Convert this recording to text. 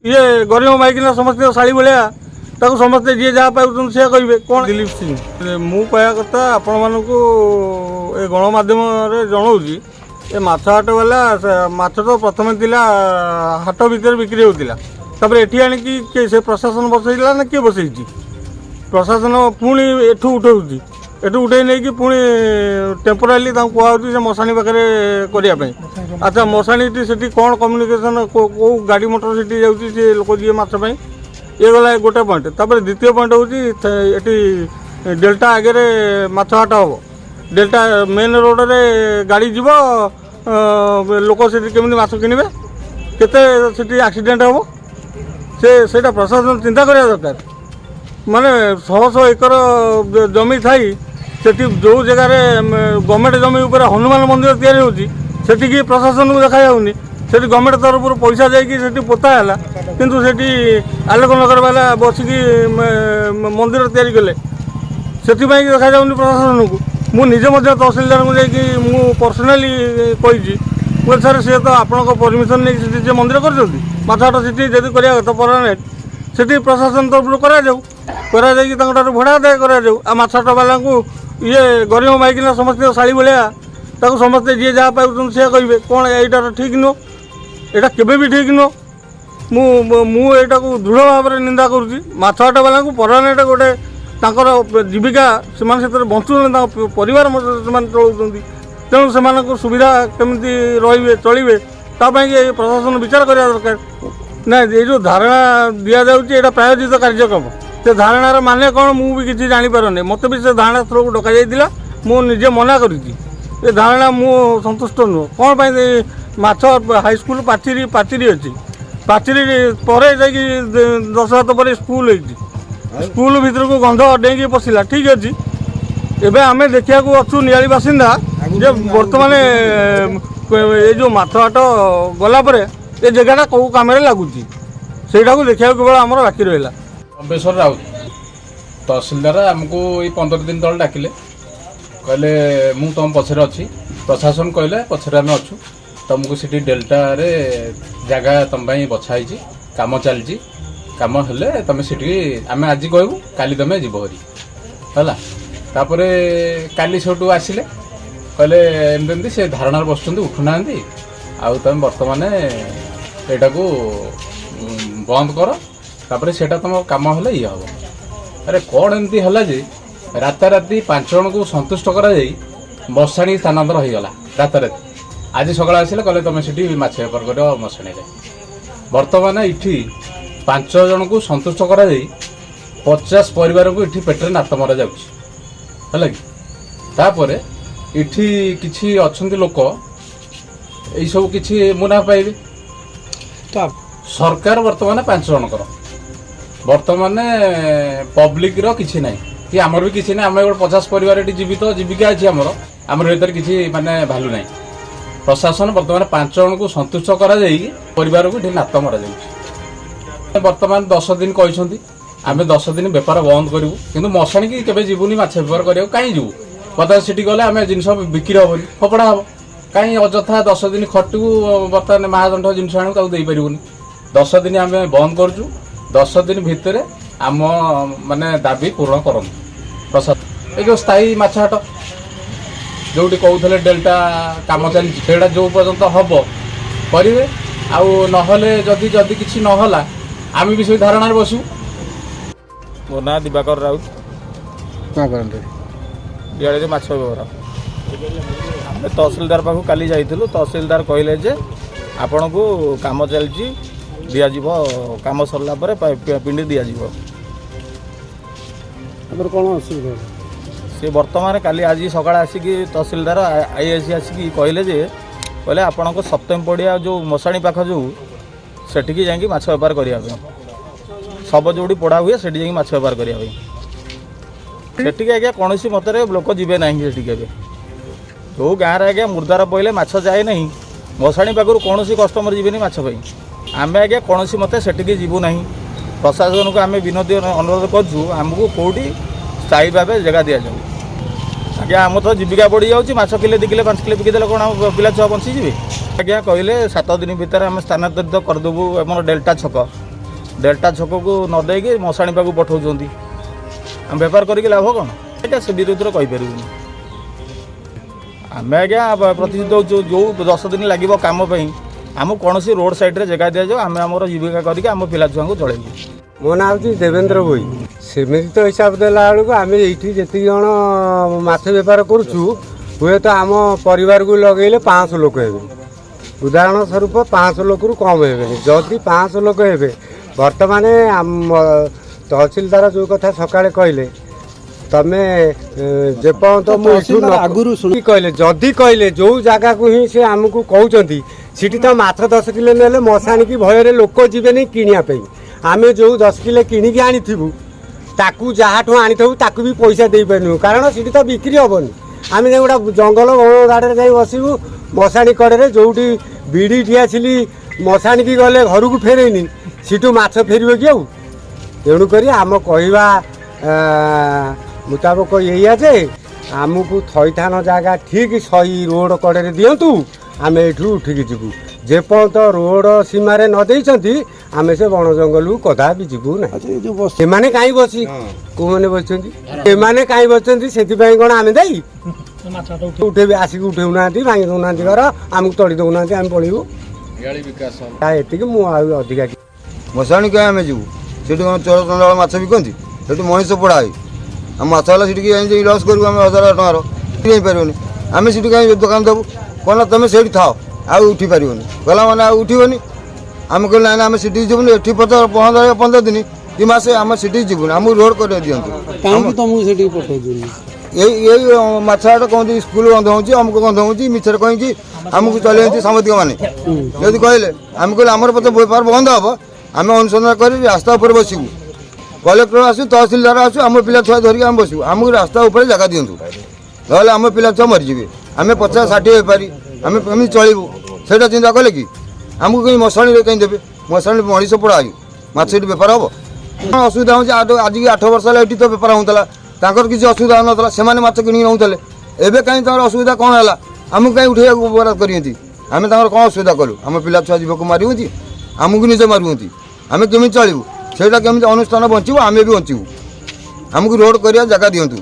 ଇଏ ଗରିବ ମାଇକିନା ସମସ୍ତଙ୍କ ଶାଳୀ ଭଳିଆ, ତାକୁ ସମସ୍ତେ ଯିଏ ଯାହା ପାଉଛନ୍ତି ସେୟା କହିବେ କ'ଣ? ଦିଲ୍ଲୀପ ସିଂ। ମୁଁ କହିବା କଥା, ଆପଣମାନଙ୍କୁ ଏ ଗଣମାଧ୍ୟମରେ ଜଣାଉଛି, ଏ ମାଛ ହାଟ ବାଲା, ମାଛ ତ ପ୍ରଥମେ ଥିଲା ହାଟ ଭିତରେ ବିକ୍ରି ହେଉଥିଲା। ତାପରେ ଏଠି ଆଣିକି କିଏ ସେ ପ୍ରଶାସନ ବସେଇଲା ନା କିଏ ବସେଇଛି? ପ୍ରଶାସନ ପୁଣି ଏଠୁ ଉଠଉଛି, ଏଠୁ ଉଠେଇ ନେଇକି ପୁଣି ଟେମ୍ପୋରାଲି ତାଙ୍କୁ କୁହାହେଉଛି ସେ ମଶାଣି ପାଖରେ କରିବା ପାଇଁ। ଆଚ୍ଛା, ମଶାଣିଟି ସେଠି କ'ଣ କମ୍ୟୁନିକେସନ୍, କେଉଁ ଗାଡ଼ି ମଟର ସେଠି ଯାଉଛି ସେ ଲୋକ ଯିଏ ମାଛ ପାଇଁ? ଇଏ ଗଲା ଗୋଟେ ପଏଣ୍ଟ। ତାପରେ ଦ୍ୱିତୀୟ ପଏଣ୍ଟ ହେଉଛି, ଏଠି ଡେଲ୍ଟା ଆଗରେ ମାଛ ହାଟ ହେବ। ଡେଲ୍ଟା ମେନ୍ ରୋଡ଼ରେ ଗାଡ଼ି ଯିବ, ଲୋକ ସେଠି କେମିତି ମାଛ କିଣିବେ? କେତେ ସେଠି ଆକ୍ସିଡେଣ୍ଟ ହେବ, ସେଇଟା ପ୍ରଶାସନ ଚିନ୍ତା କରିବା ଦରକାର। ମାନେ ଶହ ଶହ ଏକର ଜମି ଥାଇ ସେଠି ଯେଉଁ ଜାଗାରେ ଗଭର୍ଣ୍ଣମେଣ୍ଟ ଜମି ଉପରେ ହନୁମାନ ମନ୍ଦିର ତିଆରି ହେଉଛି, ସେଠିକି ପ୍ରଶାସନକୁ ଦେଖାଯାଉନି। ସେଠି ଗଭର୍ଣ୍ଣମେଣ୍ଟ ତରଫରୁ ପଇସା ଯାଇକି ସେଠି ପୋତା ହେଲା, କିନ୍ତୁ ସେଠି ଆଲୋକନଗର ବାଲା ବସିକି ମନ୍ଦିର ତିଆରି କଲେ, ସେଥିପାଇଁ ଦେଖାଯାଉନି ପ୍ରଶାସନକୁ। ମୁଁ ନିଜେ ମଧ୍ୟ ତହସିଲଦାରଙ୍କୁ ଯାଇକି ମୁଁ ପର୍ସନାଲି କହିଛି। ମୁଁ କହିଲି, ସାର୍, ସିଏ ତ ଆପଣଙ୍କ ପରମିସନ୍ ନେଇକି ସେଠି ଯେ ମନ୍ଦିର କରିଛନ୍ତି, ମାଛ ହାଟ ସେଠି ଯଦି କରିବା କଥା ପରମାନେଣ୍ଟ, ସେଠି ପ୍ରଶାସନ ତରଫରୁ କରାଯାଉ, କରାଯାଇକି ତାଙ୍କଠାରୁ ଭଡ଼ା ଆଦାୟ କରାଯାଉ। ଆଉ ମାଛ ହାଟ ବାଲାଙ୍କୁ, ଇଏ ଗରିବ ମାଇକିନା ସମସ୍ତଙ୍କ ଶାଳୀ ଭଳିଆ, ତାକୁ ସମସ୍ତେ ଯିଏ ଯାହା ପାଉଛନ୍ତି ସେୟା କହିବେ କ'ଣ? ଏଇଟାର ଠିକ୍ ନୁହଁ, ଏଇଟା କେବେ ବି ଠିକ୍ ନୁହଁ। ମୁଁ ଏଇଟାକୁ ଦୃଢ଼ ଭାବରେ ନିନ୍ଦା କରୁଛି। ମାଛ ହାଟ ବାଲାଙ୍କୁ ପରମାନେଣ୍ଟ ଗୋଟେ, ତାଙ୍କର ଜୀବିକା, ସେମାନେ ସେଥିରେ ବଞ୍ଚୁଛନ୍ତି, ତାଙ୍କ ପରିବାର ମଧ୍ୟ ସେମାନେ ଚଳାଉଛନ୍ତି। ତେଣୁ ସେମାନଙ୍କୁ ସୁବିଧା କେମିତି ରହିବେ, ଚଳିବେ, ତା ପାଇଁ ଏ ପ୍ରଶାସନ ବିଚାର କରିବା ଦରକାର। ନା, ଏଇ ଯେଉଁ ଧାରଣା ଦିଆଯାଉଛି, ଏଇଟା ପ୍ରାୟୋଜିତ କାର୍ଯ୍ୟକ୍ରମ। ସେ ଧାରଣାର ମାନେ କ'ଣ, ମୁଁ ବି କିଛି ଜାଣିପାରୁନି। ମୋତେ ବି ସେ ଧାରଣା ସ୍ଥଳକୁ ଡକାଯାଇଥିଲା, ମୁଁ ନିଜେ ମନା କରିଛି। ଏ ଧାରଣା ମୁଁ ସନ୍ତୁଷ୍ଟ ନୁହଁ। କ'ଣ ପାଇଁ ଏ ମାଛ ହାଇସ୍କୁଲ ପାଚେରୀ, ପାଚେରୀ ଅଛି, ପାଚେରୀ ପରେ ଯାଇକି 10 ହାତ ପରେ ସ୍କୁଲ ହେଇଛି। ସ୍କୁଲ ଭିତରକୁ ଗନ୍ଧ ଡେଇଁକି ପଶିଲା। ଠିକ୍ ଅଛି, ଏବେ ଆମେ ଦେଖିବାକୁ ଅଛୁ ନିଆଳି ବାସିନ୍ଦା ଯେ ବର୍ତ୍ତମାନ ଏ ଯେଉଁ ମାଛ ହାଟ ଗଲା ପରେ ଏ ଜାଗାଟା କେଉଁ କାମରେ ଲାଗୁଛି, ସେଇଟାକୁ ଦେଖିବାକୁ କେବଳ ଆମର ବାକି ରହିଲା। ଅମ୍ବେଶ୍ୱର ରାଉତ। ତହସିଲଦାର ଆମକୁ ଏଇ 15 ଦିନ ତଳେ ଡାକିଲେ, କହିଲେ ମୁଁ ତୁମ ପଛରେ ଅଛି। ପ୍ରଶାସନ କହିଲେ ପଛରେ ଆମେ ଅଛୁ, ତୁମକୁ ସେଠି ଡେଲ୍ଟାରେ ଜାଗା ତୁମ ପାଇଁ ବଛା ହେଇଛି, କାମ ଚାଲିଛି, କାମ ହେଲେ ତୁମେ ସେଠି, ଆମେ ଆଜି କହିବୁ, କାଲି ତୁମେ ଯିବ ହରି ହେଲା। ତାପରେ କାଲି ସେଠୁ ଆସିଲେ, କହିଲେ ଏମିତି ଏମିତି ସେ ଧାରଣାରେ ବସୁଛନ୍ତି, ଉଠୁନାହାନ୍ତି, ଆଉ ତୁମେ ବର୍ତ୍ତମାନ ଏଇଟାକୁ ବନ୍ଦ କର, ତାପରେ ସେଇଟା ତୁମ କାମ ହେଲେ ଇଏ ହେବ। ଆରେ, କ'ଣ ଏମିତି ହେଲା ଯେ ରାତାରାତି 5 ଜଣଙ୍କୁ ସନ୍ତୁଷ୍ଟ କରାଯାଇ ମଶାଣି ସ୍ଥାନାନ୍ତର ହେଇଗଲା ରାତାରାତି? ଆଜି ସକାଳେ ଆସିଲେ, କହିଲେ ତମେ ସେଠି ମାଛ ବେପାର କରିବ ମଶାଣିରେ। ବର୍ତ୍ତମାନ ଏଠି 5 ଜଣଙ୍କୁ ସନ୍ତୁଷ୍ଟ କରାଯାଇ 50 ପରିବାରକୁ ଏଠି ପେଟରେ ଲାତ ମରାଯାଉଛି, ହେଲା କି? ତାପରେ ଏଠି କିଛି ଅଛନ୍ତି ଲୋକ, ଏଇସବୁ କିଛି ମୁନାଫା ପାଇବେ। ତ ସରକାର ବର୍ତ୍ତମାନ 5 ଜଣଙ୍କର, ବର୍ତ୍ତମାନ ପବ୍ଲିକର କିଛି ନାହିଁ କି ଆମର ବି କିଛି ନାହିଁ। ଆମେ ଗୋଟେ 50 ପରିବାର ଏଠି ଜୀବିତ, ଜୀବିକା ଅଛି ଆମର, ଆମର ଭିତରେ କିଛି ମାନେ ଭାଲ୍ୟୁ ନାହିଁ। ପ୍ରଶାସନ ବର୍ତ୍ତମାନ 5 ଜଣଙ୍କୁ ସନ୍ତୁଷ୍ଟ କରାଯାଇ ପରିବାରକୁ ଏଠି ଲାତ ମରାଯାଉଛି। ବର୍ତ୍ତମାନ 10 ଦିନ କହିଛନ୍ତି, ଆମେ 10 ଦିନ ବେପାର ବନ୍ଦ କରିବୁ, କିନ୍ତୁ ମଶାଣିକି କେବେ ଯିବୁନି ମାଛ ବେପାର କରିବାକୁ। କାହିଁ ଯିବୁ? ବର୍ତ୍ତମାନ ସେଠି ଗଲେ ଆମେ ଜିନିଷ ବିକ୍ରି ହବନି, ଫୋପଡ଼ା ହବ। କାହିଁ ଅଯଥା 10 ଦିନ ଖଟିବୁ? ବର୍ତ୍ତମାନ ମହାଜନଠୁ ଜିନିଷ ଆଣିବୁ, ତାକୁ ଦେଇପାରିବୁନି। 10 ଦିନ ଆମେ ବନ୍ଦ କରୁଛୁ। 10 ଦିନ ଭିତରେ ଆମ ମାନେ ଦାବି ପୂରଣ କରନ୍ତୁ ପ୍ରଶାସନ। ଏ ଯୋଉ ସ୍ଥାୟୀ ମାଛ ହାଟ ଯୋଉଠି କହୁଥିଲେ ଡେଲ୍ଟା କାମ ଚାଲିଛି, ସେଇଟା ଯୋଉ ପର୍ଯ୍ୟନ୍ତ ହବ କରିବେ, ଆଉ ନହେଲେ ଯଦି ଯଦି କିଛି ନହେଲା, ଆମେ ବି ସେଇ ଧାରଣାରେ ବସିବୁ। ମୋ ନାଁ ଦିବାକର ରାଉତ। କ'ଣ କରନ୍ତି? ନିଆଳିରେ ମାଛ ବ୍ୟବହାର। ଆମେ ତହସିଲଦାର ପାଖକୁ କାଲି ଯାଇଥିଲୁ। ତହସିଲଦାର କହିଲେ ଯେ ଆପଣଙ୍କୁ କାମ ଚାଲିଛି, ଦିଆଯିବ, କାମ ସରିଲା ପରେ ପିଣ୍ଡି ଦିଆଯିବ। ଆମର କ'ଣ ଅସୁବିଧା ହେଲା? ସେ ବର୍ତ୍ତମାନ କାଲି ଆଜି ସକାଳେ ଆସିକି ତହସିଲଦାର, ଆଇଆଇସି ଆସିକି କହିଲେ ଯେ, କହିଲେ ଆପଣଙ୍କ ସପ୍ତମୀ ପଡ଼ିଆ ଯେଉଁ ମଶାଣି ପାଖ ଯେଉଁ, ସେଠିକି ଯାଇକି ମାଛ ବେପାର କରିବା ପାଇଁ, ଶବ ଯେଉଁଠି ପୋଡ଼ା ହୁଏ ସେଠି ଯାଇକି ମାଛ ବେପାର କରିବା ପାଇଁ। ସେଠିକି ଆଜ୍ଞା କୌଣସି ମତରେ ଲୋକ ଯିବେ ନାହିଁ ସେଠିକି। ଏବେ ଯେଉଁ ଗାଁରେ ଆଜ୍ଞା ମୁର୍ଦାର ପଡ଼ିଲେ ମାଛ ଯାଏ ନାହିଁ, ମଶାଣି ପାଖରୁ କୌଣସି କଷ୍ଟମର ଯିବେନି ମାଛ ପାଇଁ। ଆମେ ଆଜ୍ଞା କୌଣସି ମତେ ସେଠିକି ଯିବୁ ନାହିଁ। ପ୍ରଶାସନକୁ ଆମେ ବିନତି ଅନୁରୋଧ କରୁଛୁ, ଆମକୁ କେଉଁଠି ସ୍ଥାୟୀ ଭାବେ ଜାଗା ଦିଆଯାଉ। ଆଜ୍ଞା, ଆମର ତ ଜୀବିକା ବଢ଼ିଯାଉଛି। ମାଛ କିଲେ, 2 କିଲୋ, 5 କିଲୋ ବିକିଦେଲେ କ'ଣ ଆମ ପିଲା ଛୁଆ ବଞ୍ଚିଯିବେ? ଆଜ୍ଞା, କହିଲେ 7 ଦିନ ଭିତରେ ଆମେ ସ୍ଥାନାନ୍ତରିତ କରିଦେବୁ ଆମର ଡେଲ୍ଟା ଛକ। ଡେଲ୍ଟା ଛକକୁ ନ ଦେଇକି ମଶାଣି ପାଖକୁ ପଠାଉଛନ୍ତି। ଆମେ ବେପାର କରିକି ଲାଭ କ'ଣ? ଏଇଟା ସେ ବିରୁଦ୍ଧରେ କହିପାରିବୁନି ଆମେ ଆଜ୍ଞା। ପ୍ରତିଶ୍ରୁତି ଦେଉଛୁ, ଯେଉଁ 10 ଦିନ ଲାଗିବ କାମ ପାଇଁ, ଆମକୁ କୌଣସି ରୋଡ଼ ସାଇଡ଼୍ରେ ଜାଗା ଦିଆଯାଉ। ଆମେ ଆମର ଜୀବିକା କରିକି ଆମ ପିଲା ଛୁଆଙ୍କୁ ଚଳେଇବୁ। ମୋ ନାଁ ହେଉଛି ଦେବେନ୍ଦ୍ର ଭୋଇ। ସେମିତି ତ ହିସାବ ଦେଲା ବେଳକୁ ଆମେ ଏଇଠି ଯେତିକି ଜଣ ମାଛ ବେପାର କରୁଛୁ, ହୁଏତ ଆମ ପରିବାରକୁ ଲଗେଇଲେ 500 ଲୋକ ହେବେ। ଉଦାହରଣ ସ୍ୱରୂପ 500 ଲୋକରୁ କମ୍ ହେବେନି। ଯଦି 500 ଲୋକ ହେବେ, ବର୍ତ୍ତମାନ ଆମ ତହସିଲଦାର ଯେଉଁ କଥା ସକାଳେ କହିଲେ, ତମେ ଯେପର୍ଯ୍ୟନ୍ତ ମୁଁ ଏଠୁ ତହସିଲଦାର ଆଗରୁ କହିଲେ, ଯଦି କହିଲେ ଯେଉଁ ଜାଗାକୁ ହିଁ ସେ ଆମକୁ କହୁଛନ୍ତି, ସେଠି ତ ମାଛ 10 କିଲୋ ନେଲେ ମଶାଣିକି ଭୟରେ ଲୋକ ଯିବେନି କିଣିବା ପାଇଁ। ଆମେ ଯେଉଁ 10 କିଲୋ କିଣିକି ଆଣିଥିବୁ, ତାକୁ ଯାହାଠୁ ଆଣିଥିବୁ ତାକୁ ବି ପଇସା ଦେଇପାରିବୁ, କାରଣ ସେଠି ତ ବିକ୍ରି ହେବନି। ଆମେ ଯାଇ ଗୋଟେ ଜଙ୍ଗଲ ବଣ ଗାଡ଼ରେ ଯାଇ ବସିବୁ ମଶାଣି କଡ଼ରେ, ଯେଉଁଠି ବିଡ଼ି ଠିଆছিଲି ମଶାଣିକି ଗଲେ ଘରକୁ ଫେରେଇନି, ସେଠୁ ମାଛ ଫେରିବ କି ଆଉ? ତେଣୁକରି ଆମ କହିବା ମୁତାବକ ଏଇଆ ଯେ ଆମକୁ ଥଇଥାନ ଜାଗା ଠିକ୍ ସହି ରୋଡ଼ କଡ଼ରେ ଦିଅନ୍ତୁ, ଆମେ ଏଇଠୁ ଉଠିକି ଯିବୁ। ଯେପର୍ଯ୍ୟନ୍ତ ରୋଡ଼ ସୀମାରେ ନ ଦେଇଛନ୍ତି, ଆମେ ସେ ବଣ ଜଙ୍ଗଲକୁ କଦାପି ଯିବୁ ନାହିଁ। ଆଚ୍ଛା, ଏ ଯେଉଁ ବସ ସେମାନେ କାହିଁ ବସି, କୋଉମାନେ ବସିଛନ୍ତି, ସେମାନେ କାହିଁ ବସିଛନ୍ତି, ସେଥିପାଇଁ କ'ଣ ଆମେ ଦାୟୀ? ଉଠେଇବେ, ଆସିକି ଉଠେଉନାହାନ୍ତି, ଭାଙ୍ଗି ଦେଉନାହାନ୍ତି ଘର, ଆମକୁ ତଡ଼ି ଦେଉନାହାନ୍ତି, ଆମେ ପଳେଇବୁ। ଏତିକି, ମୁଁ ଆଉ ଅଧିକା ମଶାଣି କାହିଁ ଆମେ ଯିବୁ? ସେଠି କ'ଣ ଚୋର ଚଣ୍ଡାଳ ମାଛ ବିକନ୍ତି? ସେଠି ମଣିଷ ପୋଡ଼ା ହୁଏ। ଆଉ ମାଛ ହେଲା ସେଠିକି ଯାଇ ଲସ୍ କରିବୁ ଆମେ ହଜାର ହଜାର ଟଙ୍କାର, ଯାଇପାରିବନି। ଆମେ ସେଠି କାହିଁ ଦୋକାନ ଦେବୁ? କ'ଣ ନା ତମେ ସେଇଠି ଥାଅ, ଆଉ ଉଠି ପାରିବନି। ଗଲା ମାନେ ଆଉ ଉଠିବନି। ଆମେ କହିଲୁ ନାଇଁ, ଆମେ ସେଠିକି ଯିବୁନି। ଏଠି 15 ଦିନ କି ମାସେ ଆମେ ସେଠିକି ଯିବୁନି, ଆମକୁ ରୋଡ଼ କରିବାକୁ ଦିଅନ୍ତୁ। କାହିଁକି ତମକୁ ସେଠିକି ପଠାଉଛନ୍ତି? ଏଇ ମାଛ ହାଟ କହନ୍ତି ସ୍କୁଲ ବନ୍ଦ ହେଉଛି, ଅମୁକ ବନ୍ଦ ହେଉଛି, ମିଛରେ କହିକି ଆମକୁ ଚଲେଇନ୍ତି ସାମ୍ବାଦିକ ମାନେ। ଯଦି କହିଲେ, ଆମେ କହିଲେ ଆମର ପଛେ ବେପାର ବନ୍ଦ ହେବ, ଆମେ ଅନୁସନ୍ଧାନ କରି ରାସ୍ତା ଉପରେ ବସିବୁ। କଲେକ୍ଟର ଆସୁ, ତହସିଲଦାର ଆସୁ, ଆମ ପିଲା ଛୁଆ ଧରିକି ଆମେ ବସିବୁ। ଆମକୁ ରାସ୍ତା ଉପରେ ଜାଗା ଦିଅନ୍ତୁ, ନହେଲେ ଆମ ପିଲା ଛୁଆ ମରିଯିବେ। ଆମେ 50-60 ବେପାରୀ, ଆମେ କେମିତି ଚଳିବୁ ସେଇଟା ଚିନ୍ତା କଲେ କି? ଆମକୁ କାହିଁ ମଶାଣିରେ କାହିଁ ଦେବେ? ମଶାଣି ମଣିଷ ପୋଡ଼ା ହୁଏ, ମାଛ ଏଠି ବେପାର ହେବ? କ'ଣ ଅସୁବିଧା ହେଉଛି? ଆଜିକି 8 ବର୍ଷ ହେଲା ଏଠି ତ ବେପାର ହେଉଥିଲା, ତାଙ୍କର କିଛି ଅସୁବିଧା ହେଉନଥିଲା, ସେମାନେ ମାଛ କିଣିକି ନେଉଥିଲେ। ଏବେ କାହିଁ ତାଙ୍କର ଅସୁବିଧା କ'ଣ ହେଲା? ଆମକୁ କାହିଁ ଉଠେଇବାକୁ ବରାଦ କରିଛନ୍ତି? ଆମେ ତାଙ୍କର କ'ଣ ଅସୁବିଧା କଲୁ? ଆମ ପିଲା ଛୁଆ ଯିବାକୁ ମାରିଛନ୍ତି, ଆମକୁ ନିଜେ ମାରୁଛନ୍ତି। ଆମେ କେମିତି ଚଳିବୁ ସେଇଟା? କେମିତି ଅନୁଷ୍ଠାନ ବଞ୍ଚିବ, ଆମେ ବି ବଞ୍ଚିବୁ। ଆମକୁ ରୋଡ଼ କରିବା ଜାଗା ଦିଅନ୍ତୁ।